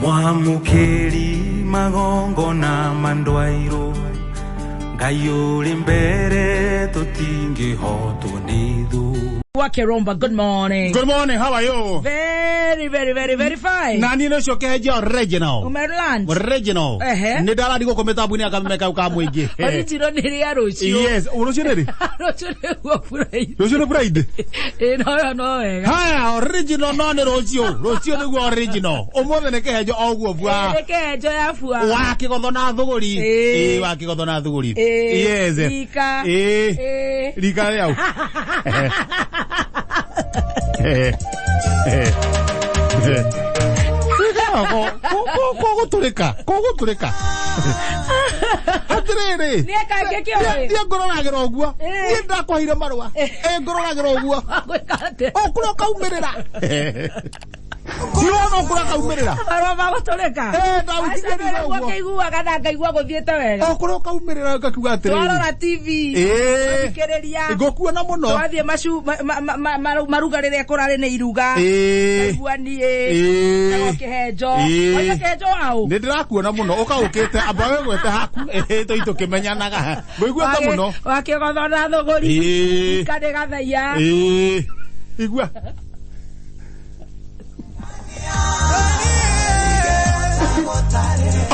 Mwamũkĩri magongona mandwairũ Ngai ũrĩ mbere tũtingĩhotwo nĩ thũ. Wakeromba, good morning. Good morning, how are you? Very, very, very, very fine. Na niĩ nĩcio kĩhenjia original. Umeland. Original. Ehe. Nĩ ndarari gũkũ mĩtambo-inĩ ya kameme kau ka mũingĩ. Original nĩ rĩa rũciũ. Yes, rũciũ nĩ rĩ? Rũciũ nĩguo Friday. Rũciũ nĩ Friday. Ĩ no no wega. Haya, original no nĩ rũciũ. Rũciũ nĩguo original. Ũmũthĩ nĩ kĩhenjo o ũguo bua. Nĩ kĩhenjo ya bua. Wa kĩgotho na thũgũri. Ĩĩ. Ĩĩ, wa kĩgotho na thũgũri. Ĩĩ. Yes. Rika. Ĩĩ. Ĩĩ. Rika rĩau. Kũgũtũrĩka, kũgũtũrĩka. Atĩrĩrĩ. Nĩ kangĩ kĩoĩ. Niĩ ngũroragĩra ũguo. Ĩĩ. Niĩ ndakwaheire marũa. Ĩ ngũroragĩra ũguo. Gwĩka atĩa? O kũrĩa ũkaumĩrĩra. Nĩwona o kũrĩa ũkaumĩrĩra. Marũa ma gũtũrĩka. Ĩ, ndagũkinyĩria Aca nĩguo ũguo. kĩiguaga na ngaigua gũthiĩte wega. O kũrĩa ũkaumĩrĩra ngakiuga atĩrĩrĩ. Twarora TV. Ĩĩ. Twathikĩrĩria. Ngũkuona mũno. Twathiĩ macu maruga rĩrĩa kũrarĩ nĩ iruga. Ĩĩ. Ngaigua niĩ. Ĩĩ. Nago kĩhenjo. Ĩĩ. Waiga kĩhenjo waũ? Nĩ ndĩrakuona mũno ũkaũkĩte amba wĩgwete haku ĩĩ tũi tũkĩmenyanaga ngũiguĩte mũno. Wakĩgotho na thũgũri. Ĩĩ. Kanĩ gathaiya. Ĩĩ. Igua.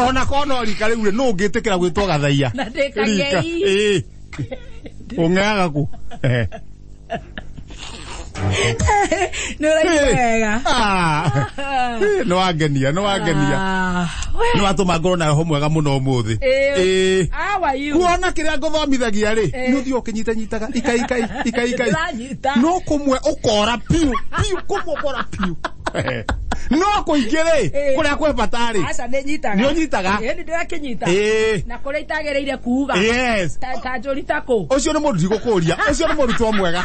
Ona korwo no rika rĩu rĩ nũ ũngĩtĩkĩra gwĩtwo gathaiya? Na ndĩ Rika. kang'ei. Ĩĩ. Ũng'eaga kũ? Nĩ ũraigua wega. Ah. Ĩĩ, nĩ wangenia, nĩ wangenia. Ah, we. Nĩ watũma ngorwo na roho mwega mũno ũmũthĩ. Ĩĩ. Ĩĩ. How are you? Kuona kĩrĩa ngũthomithagia rĩ, Ĩĩ. nĩ ũthiĩ ũkĩnyitanyitaga ikai ikai ikai ikai. Ndĩranyita. No kũmwe ũkora piũ, piũ kũmwe ũkora piũ. No kũingĩ rĩ, Ĩĩ. kũrĩa kwĩ bata rĩ, Aca nĩ nyitaga. Nĩ ũnyitaga? Ĩĩ nĩ ndĩrakĩnyita. Ĩĩ. Na kũrĩa itagĩrĩire kuuga. Yes. Ta njũri ta kũ. Ũcio nĩ mũndũ ndigũkũria, ũcio nĩ mũrutwo mwega.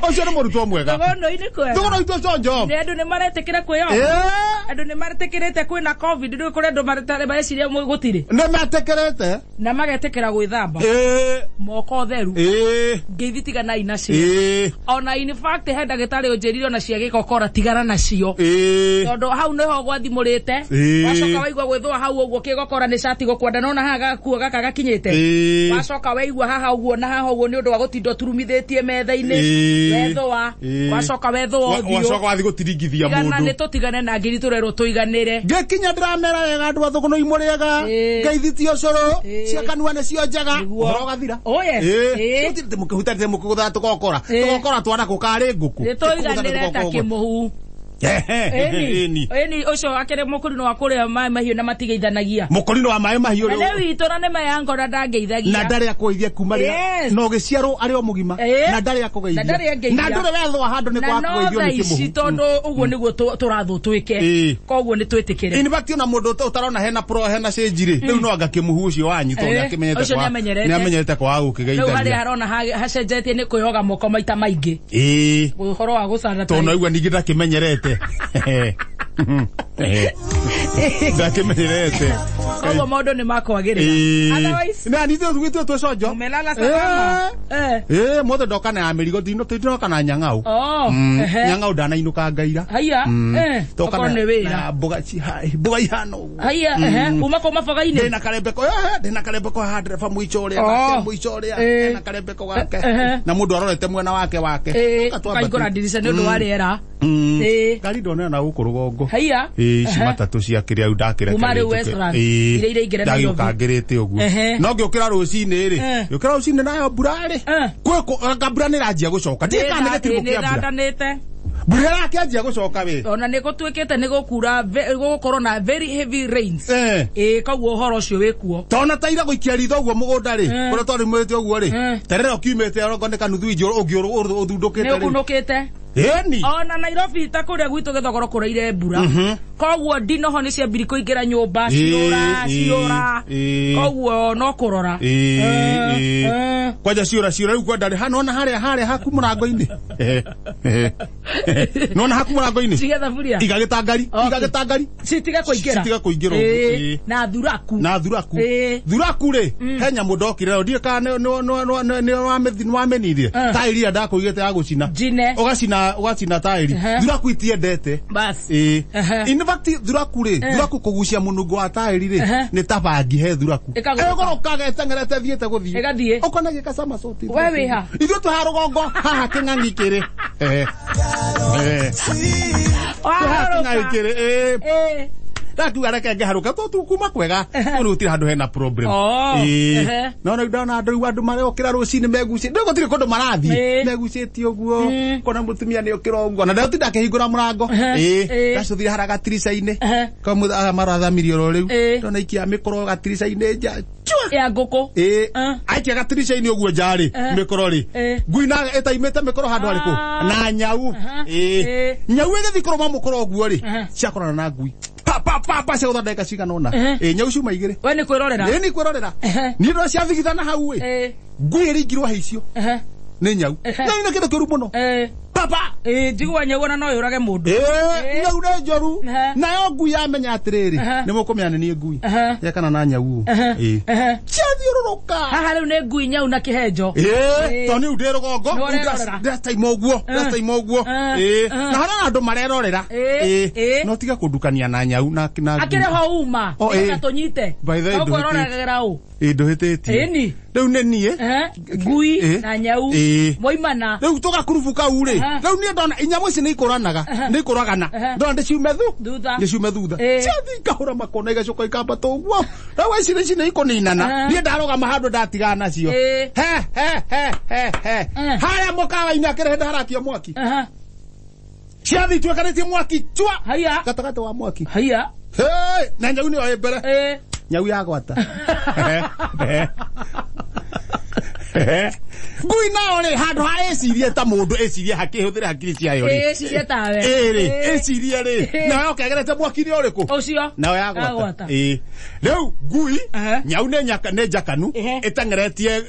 Ũcio nĩ mũrutwo mwega. Thũgũnũ-inĩ kwega. Thũgũnũ itũ conjo. Nĩ andũ nĩ maretĩkĩra kwĩyoha. Ĩĩ. Andũ nĩ maretĩkĩrĩte kwĩna COVID rĩu kũrĩ andũ mareciria gũtirĩ. Nĩ metĩkĩrĩte. Na magetĩkĩra gwĩthamba. Ĩĩ. Moko theru. Ĩĩ. Ngeithi tiganai nacio. Ĩĩ. Ona in fact he ndagĩtarĩ ũnjĩrire ona cia gĩkokora tigana nacio. Ĩĩ. Tondũ hau nĩho gwathimũrĩte. Ĩĩ. Wacoka waigua gwĩthũa hau ũguo kĩgokora nĩ cati gũkwenda nona haha gakuo gaka gakinyĩte. Ĩĩ. Wacoka waigua haha ũguo na haha ũguo nĩ ũndũ wa gũtinda ũturumithĩtie metha-inĩ. Ĩĩ. Wethũa. Ĩĩ. Wacoka wethũa ũthiũ. Wacoka wathiĩ gũtiringithia Tigana nĩ mũndũ. tũtigane na ngiri tũrerwo tũiganĩre. Ngĩkinya ndĩramera wega andũ a thũgũnũ imũrĩaga. Ĩĩ. Ngeithi ũcũrũ. Ĩĩ. Cia kanua nĩcio njega. Nĩguo. Ũhoro ũgathira. Oh yes. Ĩĩ. Ĩĩ. Tũtirĩ mũkĩhutanĩte mũkĩgũthaga tũgokora. Ĩĩ. Tũgokora twana kũ karĩ ngũkũ. Nĩ tũiganĩre ta kĩmũhu. Ĩni. Ĩni. Ĩni ũcio akĩrĩ mũkũrinũ wa kũrĩa maĩ mahiũ na matigeithanagia. Mũkũrinũ wa maĩ mahiũ Na nĩ rĩ. witũ na nĩ mayangora ndangĩithagia. Na ndarĩ akũgeithia kuma rĩrĩa Yes. na ũgĩciarwo arĩ o mũgima Ĩĩ. na ndarĩ akũgeithia Na ndarĩ angeithia. na ndũrĩ wethwo handũ nĩ na kwa no kũgeithio thaa nĩ ici kĩmũhu. tondũ ũguo nĩguo tũrathwo twĩke. Ĩĩ. Koguo nĩ twĩtĩkĩre. In fact ona mũndũ ũtarona hena pro hena change rĩ rĩu no anga kĩmũhu ũcio wanyu tondũ Ĩĩ, nĩakĩmenyete ũcio kwa nĩamenyerete. nĩamenyerete kwaga Rĩu harĩa gũkĩgeithania. harona hacenjetie nĩ kwĩhoga moko maita maingĩ. Ĩĩ. Ũhoro wa gũcana Tondũ naigua ningĩ ndakĩmenyerete. Ndakĩmenyerete. Koguo maũndũ nĩ makwagĩrĩra. Ĩĩ. Otherwise Na nithuĩ tugĩtwo twĩ conjo. umelala salama. Eh. Ĩĩ, mothe ndoka na ya mĩrigo ndinoka na nyang'au. Oh. Ehe. Nyang'au ndanainũka ngaira. Haiya. Eh. Ndoka Okorwo nĩ wĩra. na mboga mboga ihana ũguo. Haiya. Ehe. Uma kũ maboga-inĩ? Ndĩna karembeko ndĩna karembeko haha ndereba mũico ũrĩa Oh. nake mũico ũrĩa Ĩĩ. ena karembeko gake Ehe. na mũndũ arorete mwena wake wake. Ĩĩ. Ũka twambate. Ũkaingũra ndirica nĩ ũndũ wa rĩera. Ĩĩ. Ngari ndonera na gũkũ rũgongo. Haiya. Ĩĩ, ici Ehe. matatũ cia kĩrĩa rĩu ndakĩreka Kuma rĩu rĩtũke. Westlands, Ĩĩ. iria iraingĩra Nairobi. Ndagĩũka ngĩrĩte ũguo. Ehe. No ngĩũkĩra rũcinĩ rĩ, Eh. ngĩũkĩra rũcinĩ nayo mbura rĩ, Eh. kwĩ anga mbura nĩ ĩranjia gũcoka. Ndiũĩ kana nĩ gĩtiribũ kĩa mbura. Nĩ Mbura ĩrakĩanjia gũcoka wĩ. ona nĩ gũtuĩkĩte nĩ gũkura gũgũkorwo na very heavy rains. Eh. Ĩĩ koguo ũhoro ũcio wĩkuo. Tona ta ira gũikia ritho ũguo mũgũnda rĩ, Eh. kũrĩa twarĩmĩte ũguo rĩ, Eh. terere ũkiumĩte orongo nĩ kanuthu inji ũngĩ ũthundũkĩte Nĩ rĩu. ũkunũkĩte. Ĩni. Ona Nairobi ta kũrĩa gwitũ gĩthogoro kũraire mbura. Koguo ndinoho nĩ ciambiri kũingĩra nyũmba ciũra Ĩĩ, ciũra. ĩĩ. Koguo no kũrora. Ĩĩ, Eh, ĩĩ. eh. Kwanja ciũra ciũra rĩu kwenda rĩ, hana ona harĩa harĩa haku mũrango-inĩ. Nona haku mũrango-inĩ. Cige thaburia. Iga gĩtangari, Okay. iga gĩtangari. Citige kũingĩra. Citige kũingĩra ũguo, Ĩĩ. ĩĩ. Na thuraku. Na thuraku. Ĩĩ. Thuraku rĩ, he nyamũ ndokire nayo, ndiũĩ kana nĩwamĩnirie. Eh. Taĩri ĩrĩa ndakũigĩte ya gũcina. Njine. Ũgacina, ũgacina taĩri. Ehe. Thuraku itiendete. Bas. Ĩĩ. Ehe. In fact, thuraku rĩ, thuraku kũgucia mũnungo wa taĩri rĩ, Ehe. nĩ ta bangi he thuraku. Ĩkagũrũka. Ĩgũrũkaga ĩteng'erete ĩthiĩte gũthiĩ. Ĩgathiĩ. Ũkona gĩka somersault. We wĩ ha? Ithuĩ twĩ haha rũgongo, haha kĩng'ang'i kĩrĩ. Ehe. Ehe. Twĩ haha kĩng'ang'i kĩrĩ, ĩĩ. Ĩĩ. Ndakiuga reke ngĩharũka to tu kuma kwega rĩu gũtirĩ handũ hena problem. Oh, Ĩĩ. ehe. No rĩu ndona andũ rĩu andũ mareokĩra rũcinĩ megucĩtie rĩu gũtirĩ kũndũ marathiĩ Ĩĩ. megucĩtie ũguo kona mũtumia nĩ okĩra ũguo na ndatinda akĩhingũra mũrango. Ehe. Ĩĩ. Ĩĩ. Ndacũthire harĩa gatirica-inĩ Ehe. kamwe marathamirie oro rĩu Ĩĩ. ndona ikia mĩkoro gatirica-inĩ nja chua. Ya ngũkũ. Ĩĩ. Eh. Aikia gatirica-inĩ ũguo nja rĩ Eh. mĩkoro rĩ Ĩĩ. ngui na ĩtaimĩte mĩkoro handũ harĩkũ Ah. na nyau. Aha. Ĩĩ. Ĩĩ. Nyau ĩgĩthiĩ kũrũma mũkoro ũguo rĩ Aha. ciakorana na ngui pa pa pa pa ciagũtha ndagĩka cigana ũna. Ehe. Ĩĩ, nyau ciuma igĩrĩ. We nĩ kwĩrorera. Ĩĩ, nĩ kwĩrorera. Ehe. Niĩ ndona ciathigithana hau ĩ Ĩĩ. ngui ĩringirwo he icio Ehe. nĩ nyau. Ehe. Nyau nĩ kĩndũ kĩũru mũno. Ĩĩ. Papa. Ĩĩ, njiguaga nyau ona no yũrage mũndũ. Ĩĩ, Ĩĩ. nyau nĩ njoru. Ehe. Nayo ngui yamenya atĩrĩrĩ Ehe. nĩ mũkũmenya nĩ niĩ ngui Ehe. yekana na nyau ũũ. Ehe. Ĩĩ. Ehe. Ciathiũrũrũka. Haha rĩu nĩ ngui nyau na kĩhenjo. Ĩĩ, Ĩĩ. tondũ niĩ ndĩ rũgongo Nĩ ũrerorera. ndĩrataima ũguo ndĩrataima ũguo. Eh. Ĩĩ. Eh. Na harĩa andũ marerorera. Ĩĩ. Ĩĩ. No tiga kũndukania na nyau na na ngui. Akĩrĩ ho uma. Oh, ĩĩ. Nĩgetha tũnyite. By the way, No ndũhĩtĩtie. kwĩroragĩra ũ. Ĩĩ, ndũhĩtĩtie. Ĩni. Rĩu nĩ niĩ. Ehe. Ngui Ĩĩ. na nyau. Ĩĩ. Mwaimana. Rĩu tũgakurubu kau rĩ Aha. rĩu niĩ ndona inyamũ ici nĩ ikũranaga nĩ ikũragana Aha. ndona ndĩciume Thutha. ndĩciume thutha Ĩĩ. ciathiĩ ikahũra makona igacoka ikambata ũguo rĩu ici ici nĩ ikũninana Aha. niĩ ndarũgama handũ ndatigana nacio. Ĩĩ. He he he he he Eh. harĩa mũkawa-inĩ akĩrĩ hĩndĩ harakio mwaki Ehe. ciathiĩ ituĩkanĩtie mwaki chua Haiya. gatagatĩ wa mwaki. Haiya. Hey, na nyau nĩyo ĩ mbere. Ĩĩ. Nyau yagwata ngui nayo rĩ handũ ha ĩcirie ta mũndũ ĩcirie hakĩhũthĩre hakiri ciayo rĩ. Ĩĩ, cirie tawe. Ĩĩ rĩ Ĩĩ. ĩcirie rĩ Ĩĩ. nayo yokegerete mwaki-inĩ ũrĩkũ Ũcio. nayo yagwata. Yagwata. Ĩĩ. Rĩu ngui Ehe. nyau nĩ nyaka nĩ njakanu Ehe. ĩteng'eretie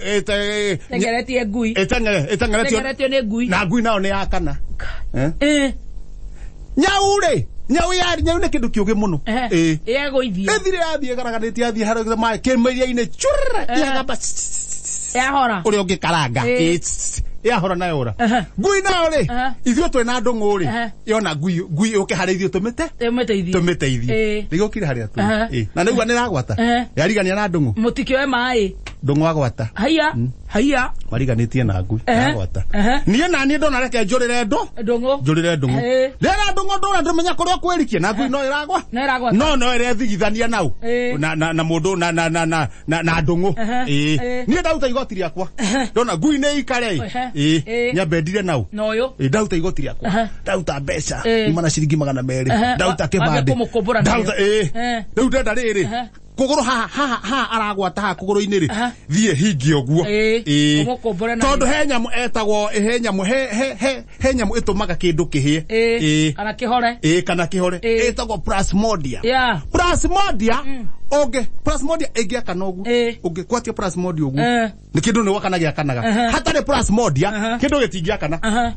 Tengeretie ngui. ĩteng'eretio Tengeretio nĩ ngui. na ngui nayo nĩ yakana. Eh? Ĩĩ. Nyau rĩ nyau ya nyau nĩ kĩndũ kĩũgĩ mũno. Ehe. Ĩĩ. Ĩgũithia. Ĩthire yathiĩ ĩgaraganĩtie yathiĩ harĩa maĩ kĩmĩria-inĩ churra Eh. yagamba Yahora. ũrĩa ũngĩkaranga. Ĩĩ. Ĩĩ, tss, yahora nayo ora Ehe. ngui nayo rĩ Ehe. ithuĩ twĩna ndũng'ũ rĩ Ehe. yona ngui ngui yũke harĩa ithuĩ tũmĩte Ĩmĩteithie. tũmĩteithie Ĩĩ. nĩgĩũkire harĩa tũrĩ. Ehe. Ĩĩ. Na nĩgua nĩragwata Ehe. yarigania na ndũng'ũ Mũtikĩoe maĩ. ndũng'ũ agwata. Haiya. Haiya. Mariganĩtie na ngui Ehe. agwata. Ehe. Niĩ na niĩ ndona reke njũrĩre ndũ Ndũng'ũ. njũrĩre ndũng'ũ Ĩĩ. rĩrĩa ndũng'ũ ndũra ndũmenya kũrĩa ũkwĩrikia na ngui no ĩragwa No ĩragwata. no no ĩrethigithania nau Ĩĩ. na na na mũndũ na na na na na na ndũng'ũ. Ehe. Ĩĩ. Ĩĩ. Niĩ ndaruta igoti rĩakwa ndona ngui nĩ ikare Ehe. ĩ Ĩĩ. nyambe ndire nau. Na ũyũ. Ĩ, ndaruta igoti rĩakwa Ehe. ndaruta mbeca Ĩĩ. nyuma na ciringi 200 Ehe. ndaruta Wambia kĩbandĩ kũmũkũmbũra nayo. ndaruta ĩ Ehe. rĩu ndenda rĩrĩ Ehe. kũgũrũ haha haha haha aragwata haha kũgũrũ-inĩ rĩ Aha. thiĩ hingie ũguo. Ĩĩ. Ĩĩ. Ũmũkũmbũre nayo. Tondũ he nyamũ etagwo he nyamũ he he he he nyamũ ĩtũmaga kĩndũ kĩhĩe. Ĩĩ. Ĩĩ. Kana kĩhore. Ĩĩ, kana kĩhore Ĩĩ. ĩtagwo plasmodia. Yeah. Plasmodia ũngĩ plasmodia ĩngĩakana ũguo Ĩĩ. ũngĩgwatia plasmodia ũguo Eh. nĩ kĩndũ nĩ gwakana gĩakanaga Aha. hatarĩ plasmodia Aha. kĩndũ gĩtingĩakana. Aha.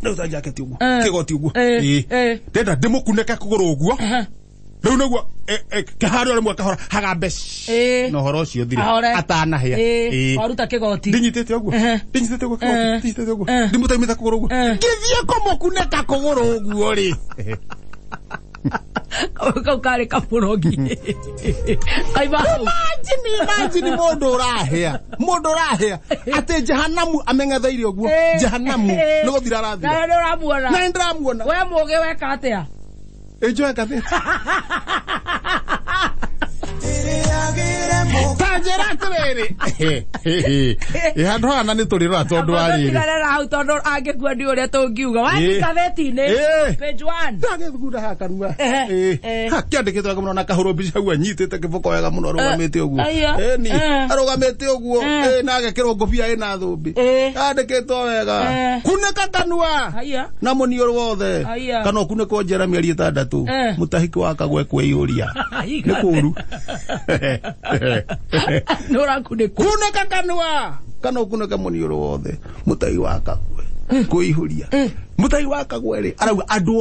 Rĩu ta jaketi ũguo Eh. kĩgoti ũguo. Ĩĩ. Ĩĩ. Ĩĩ. Ndenda ndĩmũkunĩke kũgũrũ ũguo Aha. rĩu nĩguo kĩharĩa rĩmwe kahora hagambe Ĩĩ. na ũhoro ũcio ũthire Ahore. atanahĩa. Ĩĩ. Ĩĩ. Waruta kĩgoti. Ndinyitĩte ũguo Ehe. ndinyitĩte ũguo kĩgoti Eh. ndinyitĩte ũguo Eh. ndimũtaimĩte kũgũrũ ũguo Eh. ngĩthiĩ kũmũkunĩka kũgũrũ ũguo rĩ Kau karĩ kamũrogi. Kaima hau. Imagine, imagine mũndũ ũrahĩa mũndũ ũrahĩa atĩ jehanamu ameng'etheire ũguo Ĩĩ. jehanamu Ĩĩ. nĩ gũthira arathira. Nawe nĩ ũramuona. Na nĩ ndĩramuona. We mũgĩ weka atĩa? Ĩnjoe ngathĩti ta njĩra atĩrĩrĩ ĩ handũ haha na nĩ tũrĩrora tondũ wa rĩrĩ Tigana na hau tondũ angĩkua ndi ũrĩa tũngiuga. Wathiĩ Ĩĩ. ngathĩti-inĩ. Ĩĩ. Page 1. ndagĩthugunda haha kanua. Ehe. Ĩĩ. Ĩĩ. Ha, kĩandĩkĩtwo wega mũno na kahũrwo mbica hau anyitĩte kĩboko wega mũno arũgamĩte ũguo. Aya. Ĩni Eh. arũgamĩte ũguo Eh. ĩ na agekĩrwo ngũbia ĩna thũmbĩ Ĩĩ. andĩkĩtwo wega Eh. kunĩka kanua Haiya. na mũniũrũ wothe Aya. kana ũkunĩkwo njera mĩeri 6 Eh. mũtahiki wa kagwe kwĩyũria nĩ kũũru. Nĩ ũrakunĩkwo. Kunĩka kanua kana ũkunĩke mũniũrũ wothe mũtahi wa kagwe. Kwĩihũria Mũtai wa Kagwe rĩ, arauga andũ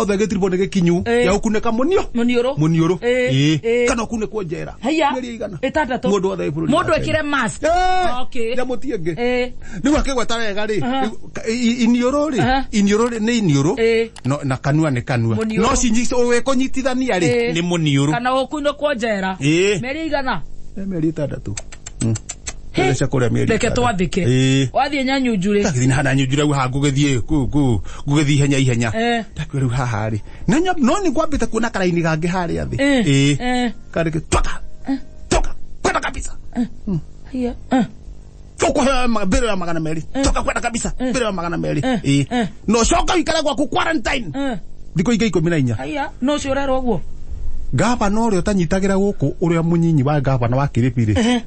othe gĩtiribũ nĩ gĩkinyu Eh. ya gũkunĩka mũnio Muniũrũ. mũniũrũ. Eh, Ĩĩ. eh. Kana ũkunĩkwo njera Haiya. mĩeri ĩigana Ĩtandatũ. mũndũ wothe wĩ bũrũri Mũndũ wa Kenya. ekĩre mask. Eh, Okay. nyamũ ti ĩngĩ. Eh. Rĩu akĩgweta wega rĩ, Aha. rĩu, iniũrũ rĩ, Aha. iniũrũ rĩ nĩ iniũrũ, Eh. no, na kanua nĩ kanua, Mũniũrũ. no wĩkũnyitithania rĩ Eh. nĩ mũniũrũ. Kana ũkunĩkwo njera. Ĩĩ. Mĩeri igana. Eh, mĩeri 6. Mbeca kũrĩa mĩeri Reke 6. twathĩke. Ĩĩ. Wathiĩ Nyanyunju rĩ. Ndagĩthiĩ na Nyanyunju rĩu haha ngũgĩthiĩ ngũgĩthiĩ ihenya ihenya. Eh. Ndakiuga rĩu haha rĩ na no nĩ ngwambĩte kuona karaini gangĩ harĩa thĩ. Eh. Ĩĩ. Eh. Karĩ toka toka kwenda kabisa. Haiya. Eh. Ũkũheo mbĩrũ ya 200, toka kwenda kabisa, mbĩrũ ya 200. Eh. Ĩĩ. Eh. Na ũcoke ũikare gwaku quarantine Eh. thikũ ingĩ 14. Haiya. No ũcio ũrerwo ũguo. Gavana ũrĩa ũtanyitagĩra gũkũ, ũrĩa mũnyinyi wa gavana wa Kilifi rĩ,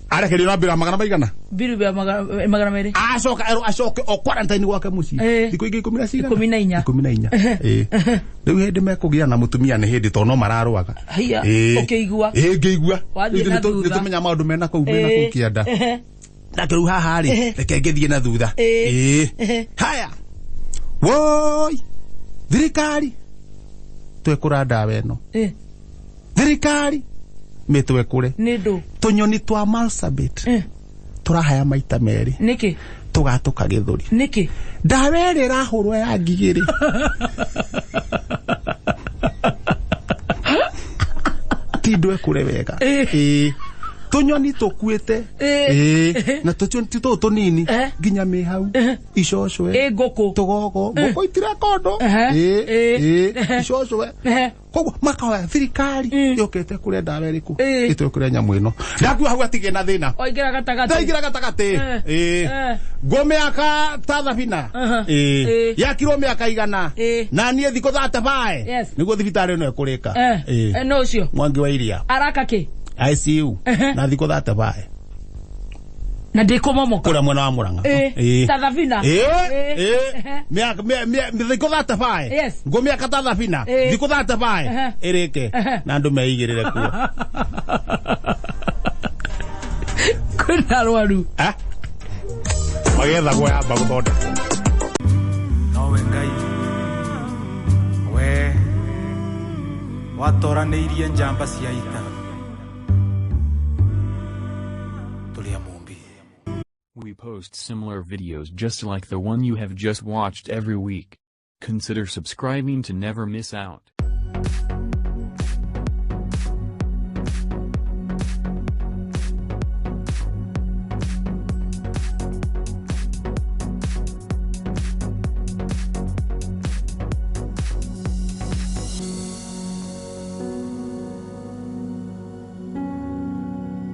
arekerio na mbĩrũ ya magana maigana? Mbiru ya 200. Acoka erwo acoke o quarantine gwake mũciĩ Eh. thikũ ingĩ ikũmi na cigana? 14. 14. Ĩĩ. Rĩu hĩndĩ mekũgĩa na mũtumia nĩ hĩndĩ tondũ no mararũaga. Haiya. Ĩĩ. Ũkĩigua. Ĩĩ, ngĩigua. Wathiĩ Ithuĩ na thutha. nĩtũmenya maũndũ mena kũu mena kũu Eh. kĩanda. Ehe. Ndake rĩu haha rĩ, reke ngĩthiĩ na thutha. Ĩĩ. Ĩĩ. Haya, woi, thirikari twekũra ndawa ĩno. Eh. Thirikari mĩtwekũre. Nĩ ndũ. Tũnyoni twa Marsabit Eh. tũrahaya maita merĩ, Nĩkĩ? tũgatũka gĩthũri. Nĩkĩ? Ndawa ĩrĩa ĩrahũrwo ya ngigĩ rĩ, ti ndwekũre wega. Ĩĩ. Ĩĩ. Tũnyoni tũkuĩte. Ĩĩ. Ĩĩ. Na tũnyoni ti tũtũ tũnini, Eh. nginya mĩhau, icocwe, Ĩ ngũkũ. tũgogo, ngũkũ itireka ũndũ. Ehe. Ĩĩ. Ĩĩ. Ĩĩ. Ehe. Icocwe. Ehe. Koguo makahoya thirikari yũkĩte kũrĩa ndawa ĩrĩkũ Ĩĩ. ĩtwekũre nyamũ ĩno. Ndakiuga hau atigĩ na thĩna. Waingĩra gatagatĩ. Ndaingĩra gatagatĩ. Eh. Ĩĩ. Eh. Ngũmĩaka ta thabina. Aha. Ĩĩ. Ĩĩ. Yakirwo mĩaka 100. Ĩĩ. Na niĩ thikũ 35. Yes. Nĩguo thibitarĩ ĩno ĩkũrĩka. Eh. Ĩĩ. Eh, no ũcio. Mwangi wa Iria. Araka kĩ? ICU. Ehe. Na thikũ 35. Na ndĩkũmomoka. Kũrĩa mwena wa Murang'a. Ĩĩ. Ĩĩ. Ta thabina. Ĩĩ. Ĩĩ. Ĩĩ. Ehe. Mĩaka thikũ 35. Yes. Ngũmĩaka ta thabina. Ĩĩ. Thikũ 35. Ehe. Ĩrĩke. Ehe. Na andũ meigĩrĩre kuo. Kwĩna arwaru. Eh? Magethagwo yamba gũthondekwo. Nowe Ngai we watoranĩirie njamba cia ita tũrĩ a Mũmbi. We post similar videos just like the one you have just watched every week. Consider subscribing to never miss out.